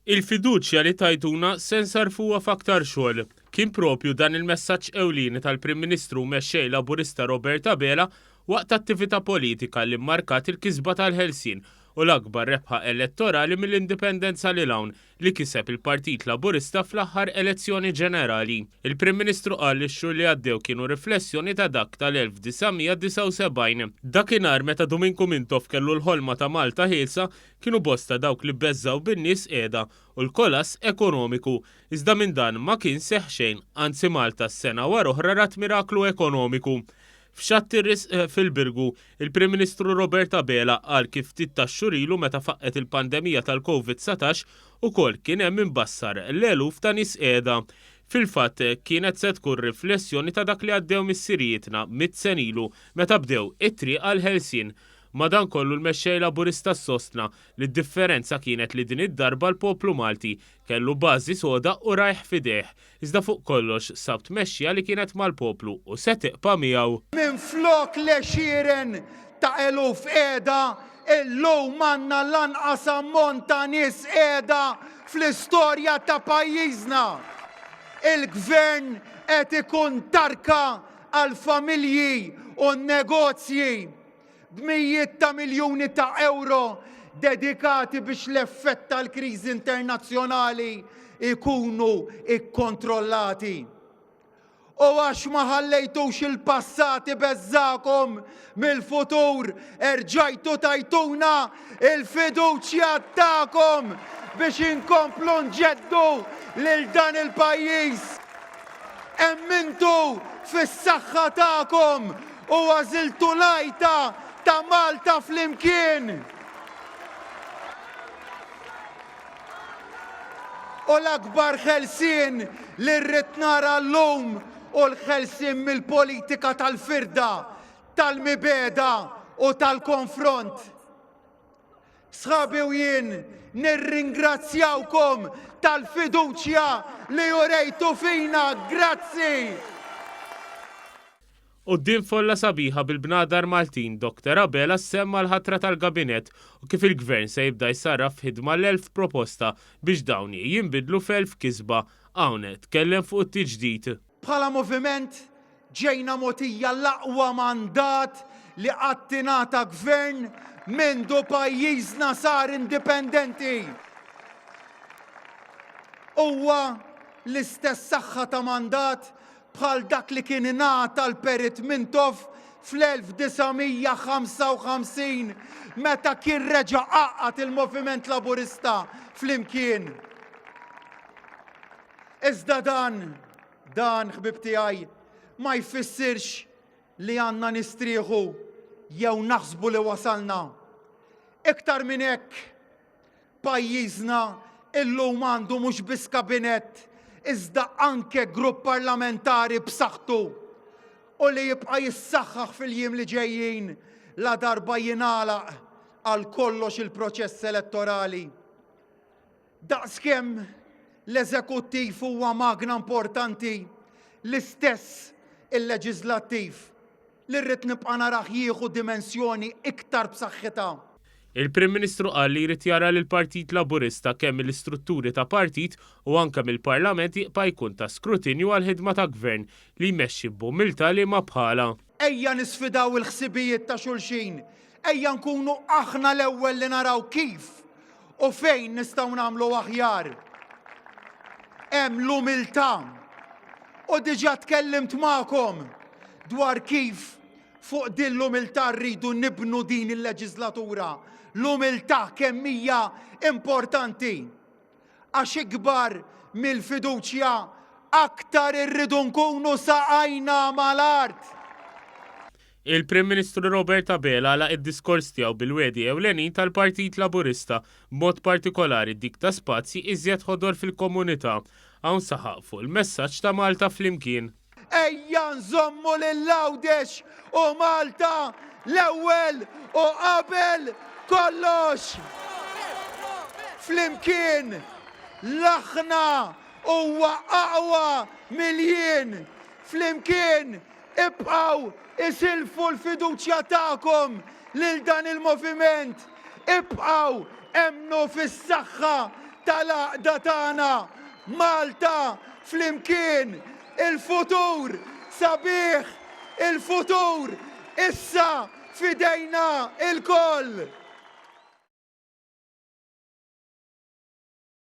Il-fiduċja li tajtuna se nsarrfuha f'aktar xogħol. Kien proprju dan il-messaġġ ewlieni tal-Prim Ministru u Mexxej Laburista Robert Abela waqt attività politika li mmarkat il-kisba tal-ħelsien u l-akbar rebħa elettorali mill-Indipendenza lil hawn li kiseb il-Partit Laburista fl-aħħar elezzjoni ġenerali. Il-Prim Ministru qal li x-xhur li għaddew kienu riflessjoni ta' dak tal-1979. Dakinhar meta Duminku Mintoff kellu l-ħolma ta' Malta ħielsa, kienu bosta dawk li beżżgħu bin-nies qiegħda u l-kolass ekonomiku. Iżda minn dan ma kien seħħ xejn, anzi Malta sena wara oħra rat miraklu ekonomiku. F'Xatt ir-Risq fil-Birgu, il-Prim Ministru Robert Abela qal kif ftit tax-xhur ilu meta faqqgħet il-pandemija tal-Covid 19 ukoll kien hemm imbassar l-eluf ta' nies qiegħda. Fil-fatt, kienet se tkun riflessjoni ta' dak li għaddew missirijietna mitt sen ilu meta bdew it-triq għall-ħelsien. Madankollu l-Mexxej Laburista sostna li d-differenza kienet li din id-darba l-poplu Malti kellu bażi soda u rajh f'idejh Iżda fuq kollox sab tmexxija li kienet mal-poplu u se tiqpa' miegħu. Minflok l-għexieren ta' eluf qiegħda, illum għandna l-anqas ammont ta' nies qiegħda fl-istorja ta' pajjiżna. Il-Gvern qed ikun tarka għall-familji u n-negozji. b'mijiet ta' miljuni ta' ewro dedikati biex l-effett tal-kriżi internazzjonali jkunu kkontrollati. U għax ma ħallejtux il-passat ibeżżagħkom mill-futur, erġajtu tajtuna il-fiduċja tagħkom biex inkomplu nġeddu lil dan il-pajjiż. Emmintu fis-saħħa tagħkom u għażiltu l-għajta ta' Malta Flimkien. U l-akbar ħelsien li rrid nara llum hu l-ħelsien mill-politika tal-firda, tal-mibegħda u tal-konfront. Sħabi u jien nirringrazzjawkom tal-fiduċja li urejtu fina. Grazzi! Quddiem folla sabiħa bil-bnadar Maltin, Doctor Abela semma l-ħatra tal-Gabinett u kif il-Gvern se jibda jsarraf f'ħidma l-1,000 proposta biex dawn jinbidlu f'elf kisba. Hawn tkellem fuq it-tiġdid. Bħala moviment Ġejna mogħtija l-aqwa mandat li qatt ingħata gvern mindu pajjiżna sar indipendenti. Huwa l-istess saħħa ta' mandat bħal dak li kien ingħata l-Perit Mintoff fl-1955 meta kien reġa' għaqqad il-Moviment Laburista flimkien. Iżda dan Dan, ħbieb tiegħi, ma jfissirx li għandna nistrieħu jew naħsbu li wasalna. Iktar minn hekk, pajjiżna illum għandu mhux biss kabinett, iżda anke grupp parlamentari b'saħħtu u li jibqa' jissaħħaħ fil-jiem li ġejjin ladarba jingħalaq għal kollox il-proċess elettorali. Daqskemm l-eżekuttiv huwa magna importanti, l-istess il-leġiżlattiv, li rrid nibqa' narah jieħu dimensjoni iktar b'saħħitha. Il-Prim Ministru qal li jrid jara li l-Partit Laburista kemm mill-istrutturi ta' partit u anke mill-Parlament jiqpa' jkun ta' skrutinju għall-ħidma ta' Gvern li jmexxi b'umiltà liema bħalha. Ejja nisfidaw il-ħsibijiet ta' xulxin, ejja nkunu aħna l-ewwel li naraw kif U fejn nistgħu nagħmlu aħjar? Hemm l-umiltà. U diġà tkellimt magħkom dwar kif fuq din l-umiltà rridu nibnu din il-leġislatura. L-umiltà kemm hija importanti. Għax ikbar mill-fiduċja aktar irridu nkunu saqajna mal-art. Il-Prim Ministru Robert Abela għalaq id-diskors tiegħu bil-wegħdi ewlenin tal-Partit Laburista, b'mod partikolari dik ta' spazji iżjed ħodor fil-komunità. Hawn saħaq fuq il-messaġġ ta' Malta Flimkien. Ejja nżommu lil Għawdex u Malta l-ewwel u qabel kollox! Flimkien, l-aħna huwa aqwa mill-jien! Flimkien, Ibqgħu isilfu l-fiduċja tagħkom lil dan il-moviment. Ibqgħu emmnu fis-saħħa. tal-għaqda tagħna, Malta flimkien, il-futur sabiħ, il-futur issa f'idejna lkoll!